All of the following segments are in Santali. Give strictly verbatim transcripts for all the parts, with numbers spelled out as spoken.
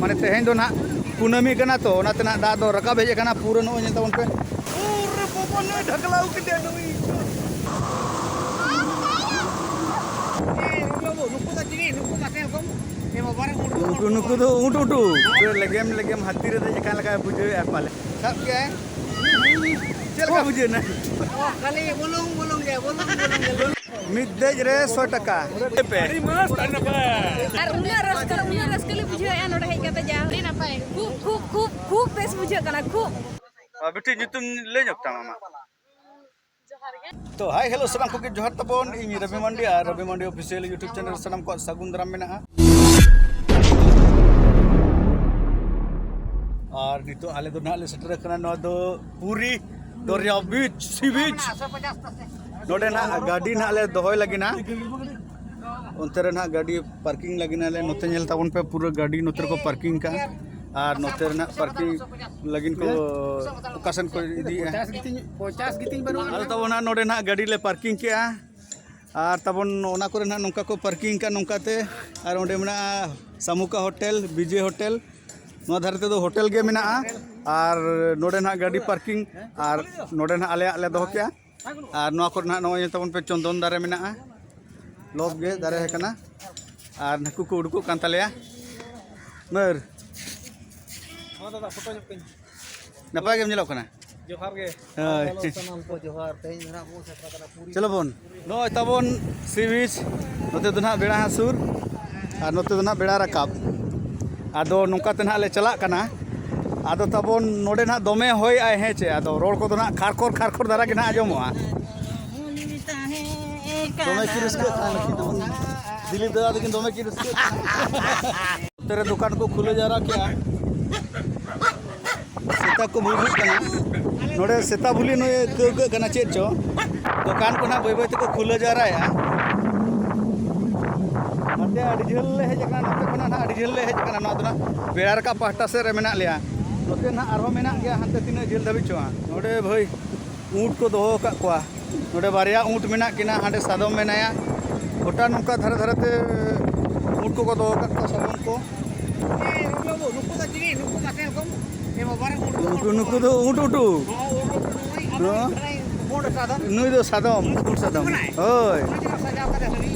ᱢᱟᱱᱮ ᱛᱮᱦᱮᱧ ᱫᱚ ᱱᱟᱦᱟᱜ ᱠᱩᱱᱟᱹᱢᱤ ᱠᱟᱱᱟ, ᱛᱚ ᱚᱱᱟᱛᱮ ᱱᱟᱦᱟᱜ ᱫᱟᱜ ᱫᱚ ᱨᱟᱠᱟᱵ ᱦᱮᱡ ᱟᱠᱟᱱᱟ ᱯᱩᱨᱟᱹ᱾ ᱱᱚᱜᱼᱚᱭ ᱧᱮᱞ ᱛᱟᱵᱚᱱ ᱯᱮ᱾ ᱯᱩᱨᱟᱹ ᱯᱚᱵᱚᱱ ᱱᱩᱭ ᱰᱷᱟᱠᱞᱟᱣ ᱠᱮᱫᱮᱭᱟ ᱱᱩᱭ᱾ ᱱᱩᱠᱩ ᱫᱚ ᱪᱤᱞᱤ? ᱱᱩᱠᱩ ᱢᱟᱥᱮ ᱠᱚᱢ᱾ ᱮ ᱵᱟᱵᱟ ᱨᱮ, ᱩᱸᱴ, ᱩᱸᱴ, ᱩᱸᱴ᱾ ᱱᱩᱠᱩ ᱫᱚ ᱩᱸᱴ, ᱩᱸᱴ᱾ ᱯᱩᱨᱟᱹ ᱞᱮᱜᱮᱢ ᱞᱮᱜᱮᱢ ᱦᱟᱹᱛᱤ ᱨᱮ ᱫᱮᱡ ᱟᱠᱟᱱ ᱞᱮᱠᱟᱭ ᱵᱩᱡᱷᱟᱹᱣᱮᱫᱼᱟ ᱯᱟᱞᱮ᱾ ᱥᱟᱵ ᱠᱮᱜᱼᱟᱭ᱾ ᱪᱮᱫ ᱞᱮᱠᱟ ᱵᱩᱡᱷᱟᱹᱣ ᱮᱱᱟ? ᱚ, ᱠᱷᱟᱹᱞᱤ ᱵᱩᱞᱩᱝ, ᱵᱩᱞᱩᱝ ᱜᱮ, ᱵᱩᱞᱩᱝ, ᱵᱩᱞᱩᱝ ᱜᱮ᱾ ᱢᱤᱫ ᱫᱮᱡ ᱨᱮ ᱥᱚᱭ ᱴᱟᱠᱟ᱾ ᱯᱮ᱾ ᱟᱹᱰᱤ ᱢᱚᱡᱽ ᱟᱨ ᱱᱟᱯᱟᱭ᱾ ᱟᱨ ᱩᱱᱟᱹᱜ ᱨᱟᱹᱥᱠᱟᱹ, ᱩᱱᱟᱹᱜ ᱨᱟᱹᱥᱠᱟᱹ ᱞᱮ ᱵᱩᱡᱷᱟᱹᱣᱮᱫᱼᱟ ᱱᱚᱰᱮ ᱦᱮᱡ ᱠᱟᱛᱮ ᱡᱟ᱾ ᱟᱹᱰᱤ ᱱᱟᱯᱟᱭ᱾ ᱠᱷᱩᱵ, ᱠᱷᱩᱵ, ᱠᱷᱩᱵ, ᱠᱷᱩᱵ ᱵᱮᱥ ᱵᱩᱡᱷᱟᱹᱜ ᱠᱟᱱᱟ, ᱠᱷᱩᱵ᱾ ᱟᱨ ᱵᱤᱴᱤ, ᱧᱩᱛᱩᱢ ᱞᱟᱹᱭ ᱧᱚᱜ ᱛᱟᱢ ᱟᱢᱟᱜ? ᱛᱚ, ᱦᱟᱭ, ᱦᱮᱞᱳ, ᱥᱟᱱᱟᱢ ᱠᱚᱜᱮ ᱡᱚᱦᱟᱨ ᱛᱟᱵᱚᱱ᱾ ᱤᱧ ᱨᱚᱵᱤ ᱢᱟᱱᱰᱤ ᱟᱨ ᱨᱚᱵᱤ ᱢᱟᱱᱰᱤ ᱚᱯᱷᱤᱥᱤᱭᱟᱞ YouTube ᱪᱮᱱᱮᱞ ᱨᱮ ᱥᱟᱱᱟᱢ ᱠᱚᱣᱟᱜ ᱥᱟᱹᱜᱩᱱ ᱫᱟᱨᱟᱢ ᱢᱮᱱᱟᱜᱼᱟ᱾ ᱟᱨ ᱱᱤᱛᱚᱜ ᱟᱞᱮ ᱫᱚ ᱱᱟᱦᱟᱜ ᱞᱮ ᱥᱮᱴᱮᱨ ᱟᱠᱟᱱᱟ ᱱᱚᱣᱟ ᱫᱚ ᱯᱩᱨᱤ ᱫᱚᱨᱭᱟ ᱵᱤᱪ, ᱥᱤ ᱵᱤᱪ᱾ ᱱᱚᱰᱮ ᱱᱟᱦᱟᱜ ᱜᱟᱹᱰᱤ ᱱᱟᱦᱟᱜ ᱞᱮ ᱫᱚᱦᱚᱭ ᱞᱟᱹᱜᱤᱫ ᱱᱟ᱾ ᱚᱱᱛᱮ ᱨᱮ ᱱᱟᱦᱟᱜ ᱜᱟᱹᱰᱤ ᱯᱟᱨᱠᱤᱝ ᱞᱟᱹᱜᱤᱫ ᱱᱟᱞᱮ᱾ ᱱᱚᱛᱮ ᱧᱮᱞ ᱛᱟᱵᱚᱱ ᱯᱮ, ᱯᱩᱨᱟᱹ ᱜᱟᱹᱰᱤ ᱱᱚᱛᱮ ᱨᱮᱠᱚ ᱯᱟᱨᱠᱤᱝ ᱠᱟᱜᱼᱟ᱾ ᱟᱨ ᱱᱚᱛᱮ ᱨᱮ ᱱᱟᱦᱟᱜ ᱯᱟᱨᱠᱤᱝ ᱞᱟᱹᱜᱤᱫ ᱠᱚ ᱚᱠᱟ ᱥᱮᱱ ᱠᱚ ᱤᱫᱤᱭᱮᱫᱼᱟ᱾ ᱯᱚᱪᱟᱥ ᱜᱤᱛᱤᱧ, ᱯᱚᱪᱟᱥ ᱜᱤᱛᱤᱧ ᱵᱟᱹᱱᱩᱜᱼᱟ᱾ ᱟᱫᱚ ᱛᱟᱵᱚᱱ ᱱᱟᱦᱟᱜ ᱱᱚᱰᱮ ᱱᱟᱦᱟᱜ ᱜᱟᱹᱰᱤ ᱞᱮ ᱯᱟᱨᱠᱤᱝ ᱠᱮᱜᱼᱟ᱾ ᱟᱨ ᱛᱟᱵᱚᱱ ᱚᱱᱟ ᱠᱚᱨᱮ ᱱᱟᱦᱟᱜ ᱱᱚᱝᱠᱟ ᱠᱚ ᱯᱟᱨᱠᱤᱝ ᱠᱟᱜᱼᱟ ᱱᱚᱝᱠᱟᱛᱮ᱾ ᱟᱨ ᱚᱸᱰᱮ ᱢᱮᱱᱟᱜᱼᱟ ᱥᱟᱢᱩᱠᱟ ᱦᱳᱴᱮᱞ, ᱵᱤᱡᱮ ᱦᱳᱴᱮᱞ᱾ ᱱᱚᱣᱟ ᱫᱷᱟᱨᱮ ᱛᱮᱫᱚ ᱦᱳᱴᱮᱞ ᱜᱮ ᱢᱮᱱᱟᱜᱼᱟ᱾ ᱟᱨ ᱱᱚᱰᱮ ᱱᱟᱦᱟᱜ ᱜᱟᱹᱰᱤ ᱯᱟᱨᱠᱤᱝ, ᱟᱨ ᱱᱚᱰᱮ ᱱᱟᱦᱟᱜ ᱟᱞᱮᱭᱟᱜ ᱞᱮ ᱫᱚᱦᱚ ᱠᱮᱜᱼᱟ᱾ ᱟᱨ ᱱᱚᱣᱟ ᱠᱚᱨᱮ ᱱᱟᱦᱟᱜ ᱱᱚᱜᱼᱚᱭ ᱛᱟᱵᱚᱱ ᱯᱮ ᱪᱚᱱᱫᱚᱱ ᱫᱟᱨᱮ ᱢᱮᱱᱟᱜᱼᱟ, ᱞᱚᱵ ᱜᱮ ᱫᱟᱨᱮ ᱟᱠᱟᱱᱟ᱾ ᱟᱨ ᱱᱩᱠᱩ ᱠᱚ ᱩᱰᱩᱠᱚᱜ ᱠᱟᱱ ᱛᱟᱞᱮᱭᱟ᱾ ᱢᱟᱹᱨ᱾ ᱦᱚᱸ ᱫᱟᱫᱟ, ᱯᱷᱳᱴᱳ ᱧᱚᱜ ᱠᱟᱹᱧ᱾ ᱱᱟᱯᱟᱭ ᱜᱮᱢ ᱧᱮᱞᱚᱜ ᱠᱟᱱᱟ᱾ ᱡᱚᱦᱟᱨ ᱜᱮ᱾ ᱦᱳᱭ᱾ ᱦᱮᱞᱳ ᱥᱟᱱᱟᱢ ᱠᱚ ᱡᱚᱦᱟᱨ᱾ ᱛᱮᱦᱮᱧ ᱫᱚ ᱱᱟᱦᱟᱜ ᱵᱚᱱ ᱥᱮᱴᱮᱨ ᱟᱠᱟᱱᱟ ᱯᱩᱨᱤ᱾ ᱪᱚᱞᱚ ᱵᱚᱱ᱾ ᱱᱚᱜᱼᱚᱭ ᱛᱟᱵᱚᱱ ᱥᱤ ᱵᱤᱪ, ᱱᱚᱛᱮ ᱫᱚ ᱱᱟᱦᱟᱜ ᱵᱮᱲᱟ ᱦᱟᱹᱥᱩᱨ ᱟᱨ ᱱᱚᱛᱮ ᱫᱚ ᱱᱟᱦᱟᱜ ᱵᱮᱲᱟ ᱨᱟᱠᱟᱵ᱾ ᱟᱫᱚ ᱱᱚᱝᱠᱟ ᱛᱮ ᱱᱟᱦᱟᱜ ᱞᱮ ᱪᱟᱞᱟᱜ ᱠᱟᱱᱟ᱾ ᱟᱫᱚ ᱛᱟᱵᱚᱱ ᱱᱚᱰᱮ ᱱᱟᱦᱟᱜ ᱫᱚᱢᱮ ᱦᱚᱭ ᱟᱭ, ᱦᱮᱸ ᱪᱮ? ᱟᱫᱚ ᱨᱚᱲ ᱠᱚᱫᱚ ᱱᱟᱦᱟᱜ ᱠᱷᱟᱨᱠᱷᱚᱨ ᱠᱷᱟᱨᱠᱷᱚᱨ ᱫᱷᱟᱨᱟ ᱜᱮ ᱱᱟᱦᱟᱜ ᱟᱸᱡᱚᱢᱚᱜᱼᱟ᱾ ᱫᱚᱢᱮ ᱠᱤᱱ ᱨᱟᱹᱥᱠᱟᱹᱜ ᱠᱟᱱᱟ ᱱᱩᱠᱤᱱ ᱫᱚ᱾ ᱫᱤᱞᱤᱯ ᱫᱟᱫᱟ ᱛᱟᱹᱠᱤᱱ ᱫᱚᱢᱮ ᱠᱤᱱ ᱨᱟᱹᱥᱠᱟᱹᱜ ᱠᱟᱱᱟ᱾ ᱱᱚᱛᱮ ᱨᱮ ᱫᱚᱠᱟᱱ ᱠᱚ ᱠᱷᱩᱞᱟᱹᱣ ᱡᱟᱣᱨᱟ ᱠᱮᱜᱼᱟ᱾ ᱥᱮᱛᱟ ᱠᱚ ᱵᱷᱩᱜᱟᱹᱜ ᱠᱟᱱᱟ᱾ ᱱᱚᱰᱮ ᱥᱮᱛᱟ ᱵᱷᱩᱞᱤ ᱱᱩᱭ ᱟᱹᱭᱠᱟᱹᱣ ᱟᱹᱭᱠᱟᱹᱜ ᱠᱟᱱᱟ ᱪᱮᱫ ᱪᱚ᱾ ᱫᱚᱠᱟᱱ ᱠᱚ ᱱᱟᱦᱟᱜ ᱵᱟᱹᱭ ᱵᱟᱹᱭ ᱛᱮᱠᱚ ᱠᱷᱩᱞᱟᱹᱣ ᱡᱟᱣᱨᱟᱭᱟ᱾ ᱱᱚᱛᱮ ᱟᱹᱰᱤ ᱡᱷᱟᱹᱞ ᱞᱮ ᱦᱮᱡ ᱟᱠᱟᱱᱟ, ᱱᱚᱛᱮ ᱠᱷᱚᱱᱟᱜ ᱱᱟᱦᱟᱜ ᱟᱹᱰᱤ ᱡᱷᱟᱹᱞ ᱞᱮ ᱦᱮᱡ ᱟᱠᱟᱱᱟ᱾ ᱱᱚᱣᱟ ᱫᱚ ᱱᱟᱦᱟᱜ ᱵᱮᱲᱟ ᱨᱟᱠᱟᱵ ᱯᱟᱦᱴᱟ ᱥᱮᱫ ᱨᱮ ᱢᱮᱱᱟᱜ ᱞᱮᱭᱟ᱾ ᱱᱚᱛᱮ ᱱᱟᱦᱟᱜ ᱟᱨᱦᱚᱸ ᱢᱮᱱᱟᱜ ᱜᱮᱭᱟ, ᱦᱟᱱᱛᱮ ᱛᱤᱱᱟᱹᱜ ᱡᱷᱟᱹᱞ ᱫᱷᱟᱹᱵᱤᱡ ᱪᱚ ᱦᱟᱸᱜ᱾ ᱱᱚᱰᱮ ᱵᱷᱟᱹᱭ ᱩᱸᱴ ᱠᱚ ᱫᱚᱦᱚ ᱟᱠᱟᱫ ᱠᱚᱣᱟ᱾ ᱱᱚᱰᱮ ᱵᱟᱨᱭᱟ ᱩᱸᱴ ᱢᱮᱱᱟᱜ ᱠᱤᱱᱟ, ᱦᱟᱸᱰᱮ ᱥᱟᱫᱚᱢ ᱢᱮᱱᱟᱭᱟ᱾ ᱜᱚᱴᱟ ᱱᱚᱝᱠᱟ ᱫᱷᱟᱨᱮ ᱫᱷᱟᱨᱮ ᱛᱮ ᱩᱸᱴ ᱠᱚᱠᱚ ᱫᱚᱦᱚ ᱟᱠᱟᱫ ᱠᱚᱣᱟ, ᱥᱟᱫᱚᱢ ᱠᱚ᱾ ᱱᱩᱠᱩ ᱫᱚ ᱪᱤᱞᱤ? ᱱᱩᱠᱩ ᱢᱟ ᱥᱮ ᱨᱚᱠᱚᱢ, ᱮ ᱵᱟᱵᱟ ᱨᱮ, ᱩᱰᱩᱠ, ᱱᱩᱠᱩ, ᱩᱰᱩᱠ, ᱱᱩᱠᱩ ᱫᱚ ᱩᱴ, ᱩᱴᱩ᱾ ᱦᱚᱸ, ᱩᱰᱩᱠ, ᱩᱰᱩᱠ, ᱱᱩᱭ ᱟᱵᱚ ᱦᱚᱸ? ᱡᱟᱦᱟᱸᱭ ᱵᱚᱸᱰ ᱥᱟᱫᱚᱢ᱾ ᱱᱩᱭ ᱫᱚ ᱥᱟᱫᱚᱢ, ᱩᱰᱩᱠ ᱥᱟᱫᱚᱢ᱾ ᱠᱟᱱᱟᱭ᱾ ᱦᱳᱭ᱾ ᱩᱱᱤ ᱪᱮᱫ ᱥᱟᱡᱟᱣ ᱠᱟᱫᱮ ᱥᱟᱹᱨᱤ?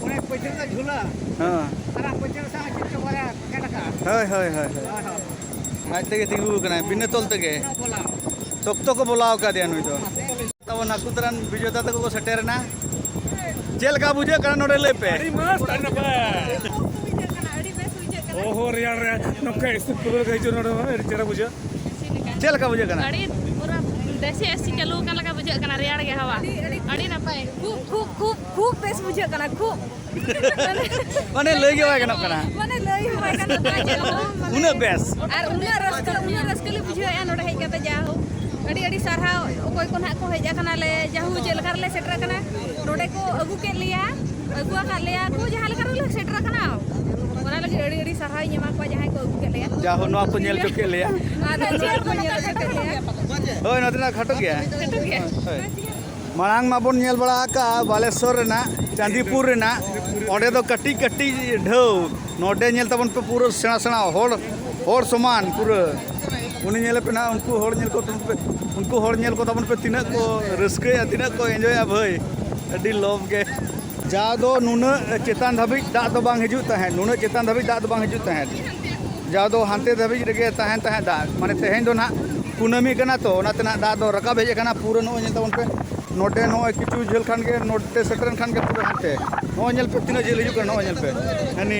ᱚᱱᱮ ᱯᱟᱹᱪᱷᱞᱟᱹ ᱫᱚ ᱡᱷᱩᱞᱟᱹ᱾ ᱦᱮᱸ᱾ ᱟᱨ ᱯᱟᱹᱪᱷᱞᱟᱹ ᱥᱟᱶ ᱪᱮᱫ ᱪᱚ ᱵᱟᱨᱭᱟ ᱯᱷᱮᱰ ᱟᱠᱟᱫ᱾ ᱦᱳᱭ, ᱦᱳᱭ, ᱦᱳᱭ, ᱦᱳᱭ᱾ ᱦᱳᱭ, ᱦᱳᱭ᱾ ᱟᱡ ᱛᱮᱜᱮ ᱛᱤᱸᱜᱩ ᱟᱠᱟᱱᱟᱭ, ᱵᱤᱱᱟᱹ ᱛᱚᱞ ᱛᱮᱜᱮ᱾ ᱵᱚᱞᱟᱣ᱾ ᱥᱚᱠᱛᱚ ᱠᱚ ᱵᱚᱞᱟᱣ ᱟᱠᱟᱫᱮᱭᱟ ᱱᱩᱭ ᱫᱚ᱾ ᱛᱟᱵᱚᱱ ᱦᱟᱹᱠᱩ ᱛᱟᱨᱟᱱ ᱵᱤᱡᱮᱛᱟ ᱛᱟᱠᱚ ᱠᱚ ᱥᱮᱴᱮᱨᱮᱱᱟ᱾ ᱪᱮᱫ ᱞᱮᱠᱟ ᱵᱩᱡᱷᱟᱹᱜ ᱠᱟᱱᱟ ᱱᱚᱰᱮ, ᱞᱟᱹᱭ ᱯᱮ? ᱟᱹᱰᱤ ᱢᱚᱡᱽ, ᱟᱹᱰᱤ ᱱᱟᱯᱟᱭ᱾ ᱟᱹᱰᱤ ᱵᱮᱥ ᱵᱩᱡᱷᱟᱹᱜ ᱠᱟᱱᱟ, ᱟᱹᱰᱤ ᱵᱮᱥ ᱵᱩᱡᱷᱟᱹᱜ ᱠᱟᱱᱟ᱾ ᱚᱦᱚ, ᱨᱮᱭᱟᱲ ᱨᱮ ᱱᱚᱝᱠᱟ ᱮᱥᱤ ᱯᱩᱨᱟᱹ ᱜᱮ ᱦᱤᱡᱩᱜ ᱱᱚᱰᱮ ᱢᱟ, ᱟᱹᱰᱤ ᱪᱮᱦᱨᱟ ᱵᱩᱡᱷᱟᱹᱜ᱾ ᱪᱮᱫ ᱞᱮᱠᱟ ᱵᱩᱡᱷᱟᱹᱜ ᱠᱟᱱᱟ? ᱟᱹᱰᱤ ᱯᱩᱨᱟᱹ ᱫᱮᱥᱤ ᱮᱥᱤ ᱪᱟᱹᱞᱩ ᱟᱠᱟᱱ ᱞᱮᱠᱟ ᱵᱩᱡᱷᱟᱹᱜ ᱠᱟᱱᱟ, ᱨᱮᱭᱟᱲ ᱜᱮ ᱦᱟᱣᱟ᱾ ᱟᱹᱰᱤ, ᱟᱹᱰᱤ ᱟᱹᱰᱤ ᱱᱟᱯᱟᱭ᱾ ᱠᱷᱩᱵ, ᱠᱷᱩᱵ, ᱠᱷᱩᱵ, ᱠᱷᱩᱵ ᱵᱮᱥ ᱵᱩᱡᱷᱟᱹᱜ ᱠᱟᱱᱟ, ᱠᱷᱩᱵ᱾ ᱢᱟᱱᱮ ᱞᱟᱹᱭ ᱜᱮ ᱵᱟᱭ ᱜᱟᱱᱚᱜ ᱠᱟᱱᱟ᱾ ᱢᱟᱱᱮ ᱞᱟᱹᱭ ᱦᱚᱸ ᱵᱟᱭ ᱜᱟᱱᱚᱜ ᱠᱟᱱᱟ ᱪᱮᱫ ᱦᱚᱸ, ᱢᱟᱱᱮ ᱩᱱᱟᱹᱜ ᱵᱮᱥ᱾ ᱟᱨ ᱩᱱᱟᱹᱜ ᱨᱟᱹᱥᱠᱟᱹ, ᱩᱱᱟᱹᱜ ᱨᱟᱹᱥᱠᱟᱹ ᱞᱮ ᱵᱩᱡᱷᱟᱹᱣᱮᱫᱼᱟ ᱱᱚᱰᱮ ᱦᱮᱡ ᱠᱟᱛᱮ, ᱡᱟ ᱦᱳᱠ᱾ ᱟᱹᱰᱤ ᱟᱹᱰᱤ ᱥᱟᱨᱦᱟᱣ ᱚᱠᱚᱭ ᱠᱚ ᱱᱟᱦᱟᱜ ᱠᱚ ᱦᱮᱡ ᱟᱠᱟᱱᱟ ᱞᱮ, ᱡᱟᱦᱳ ᱪᱮᱫ ᱞᱮᱠᱟ ᱨᱮᱞᱮ ᱥᱮᱴᱮᱨ ᱟᱠᱟᱱᱟ, ᱱᱚᱰᱮ ᱠᱚ ᱟᱹᱜᱩ ᱠᱮᱫ ᱞᱮᱭᱟ, ᱟᱹᱜᱩ ᱟᱠᱟᱫ ᱞᱮᱭᱟ ᱠᱚ, ᱡᱟᱦᱟᱸ ᱞᱮᱠᱟ ᱨᱮᱞᱮ ᱥᱮᱴᱮᱨ ᱟᱠᱟᱱᱟ᱾ ᱚᱱᱟ ᱞᱟᱹᱜᱤᱫ ᱟᱹᱰᱤ ᱟᱹᱰᱤ ᱥᱟᱨᱦᱟᱣ ᱤᱧ ᱮᱢᱟ ᱠᱚᱣᱟ, ᱡᱟᱦᱟᱸᱭ ᱠᱚ ᱟᱹᱜᱩ ᱠᱮᱫ ᱞᱮᱭᱟ᱾ ᱡᱟ ᱦᱳ, ᱱᱚᱣᱟ ᱠᱚ ᱧᱮᱞ ᱦᱚᱪᱚ ᱠᱮᱫ ᱞᱮᱭᱟ᱾ ᱟᱫᱚ ᱪᱮᱫ ᱠᱚ ᱧᱮᱞ ᱦᱚᱪᱚ ᱠᱮᱫ ᱞᱮᱭᱟ? ᱦᱳᱭ, ᱱᱚᱛᱮᱱᱟᱜ ᱠᱷᱟᱴᱚ ᱜᱮᱭᱟ᱾ ᱠᱷᱟᱴᱚ ᱜᱮᱭᱟ᱾ ᱦᱳᱭ᱾ ᱢᱟᱲᱟᱝ ᱢᱟᱵᱚᱱ ᱧᱮᱞ ᱵᱟᱲᱟ ᱟᱠᱟᱫᱼᱟ ᱵᱟᱞᱮᱥᱚᱨ ᱨᱮᱱᱟᱜ, ᱪᱟᱸᱫᱤᱯᱩᱨ ᱨᱮᱱᱟᱜ, ᱚᱸᱰᱮ ᱫᱚ ᱠᱟᱹᱴᱤᱡ ᱠᱟᱹᱴᱤᱡ ᱰᱷᱟᱹᱣ᱾ ᱱᱚᱰᱮ ᱧᱮᱞ ᱛᱟᱵᱚᱱ ᱯᱮ ᱯᱩᱨᱟᱹ ᱥᱮᱬᱟ ᱥᱮᱬᱟ ᱦᱚᱲ, ᱦᱚᱲ ᱥᱚᱢᱟᱱ ᱯᱩᱨᱟᱹ᱾ ᱩᱱᱤ ᱧᱮᱞᱮ ᱯᱮ ᱱᱟᱦᱟᱜ, ᱩᱱᱠᱩ ᱦᱚᱲ ᱧᱮᱞ ᱠᱚ ᱛᱟᱵᱚᱱ ᱯᱮ, ᱩᱱᱠᱩ ᱦᱚᱲ ᱧᱮᱞ ᱠᱚ ᱛᱟᱵᱚᱱ ᱯᱮ, ᱛᱤᱱᱟᱹᱜ ᱠᱚ ᱨᱟᱹᱥᱠᱟᱹᱭᱟ, ᱛᱤᱱᱟᱹᱜ ᱠᱚ ᱮᱱᱡᱚᱭᱟ ᱵᱷᱟᱹᱭ᱾ ᱟᱹᱰᱤ ᱞᱚᱵᱷ ᱜᱮ᱾ ᱡᱟ ᱫᱚ ᱱᱩᱱᱟᱹᱜ ᱪᱮᱛᱟᱱ ᱫᱷᱟᱹᱵᱤᱡ ᱫᱟᱜ ᱫᱚ ᱵᱟᱝ ᱦᱤᱡᱩᱜ ᱛᱟᱦᱮᱸᱫ, ᱱᱩᱱᱟᱹᱜ ᱪᱮᱛᱟᱱ ᱫᱷᱟᱹᱵᱤᱡ ᱫᱟᱜ ᱫᱚ ᱵᱟᱝ ᱦᱤᱡᱩᱜ ᱛᱟᱦᱮᱸᱫ᱾ ᱡᱟ ᱫᱚ ᱦᱟᱱᱛᱮ ᱫᱷᱟᱹᱵᱤᱡ ᱨᱮᱜᱮ ᱛᱟᱦᱮᱱ ᱛᱟᱦᱮᱸᱫ ᱫᱟᱜ, ᱢᱟᱱᱮ ᱛᱮᱦᱮᱧ ᱫᱚ ᱱᱟᱦᱟᱜ ᱠᱩᱱᱟᱹᱢᱤ ᱠᱟᱱᱟ ᱛᱚ, ᱚᱱᱟᱛᱮ ᱱᱟᱦᱟᱜ ᱫᱟᱜ ᱫᱚ ᱨᱟᱠᱟᱵ ᱦᱮᱡ ᱟᱠᱟᱱᱟ᱾ ᱯᱩᱨᱟᱹ ᱱᱚᱜᱼᱚᱭ ᱧᱮᱞ ᱛᱟᱵᱚᱱ ᱯᱮ, ᱱᱚᱰᱮ ᱱᱚᱜᱼᱚᱭ ᱠᱤᱪᱷᱩ ᱡᱷᱟᱹᱞ ᱠᱷᱟᱱ ᱜᱮ, ᱱᱚᱰᱮ ᱥᱮᱴᱮᱨᱮᱱ ᱠᱷᱟᱱ ᱜᱮ ᱯᱩᱨᱟᱹ ᱦᱟᱱᱛᱮ᱾ ᱱᱚᱜᱼᱚᱭ ᱧᱮᱞ ᱯᱮ ᱛᱤᱱᱟᱹᱜ ᱡᱷᱟᱹᱞ ᱦᱤᱡᱩᱜ ᱠᱟᱱᱟ, ᱱᱚᱜᱼᱚᱭ ᱧᱮᱞ ᱯᱮ᱾ ᱦᱟᱹᱱᱤ,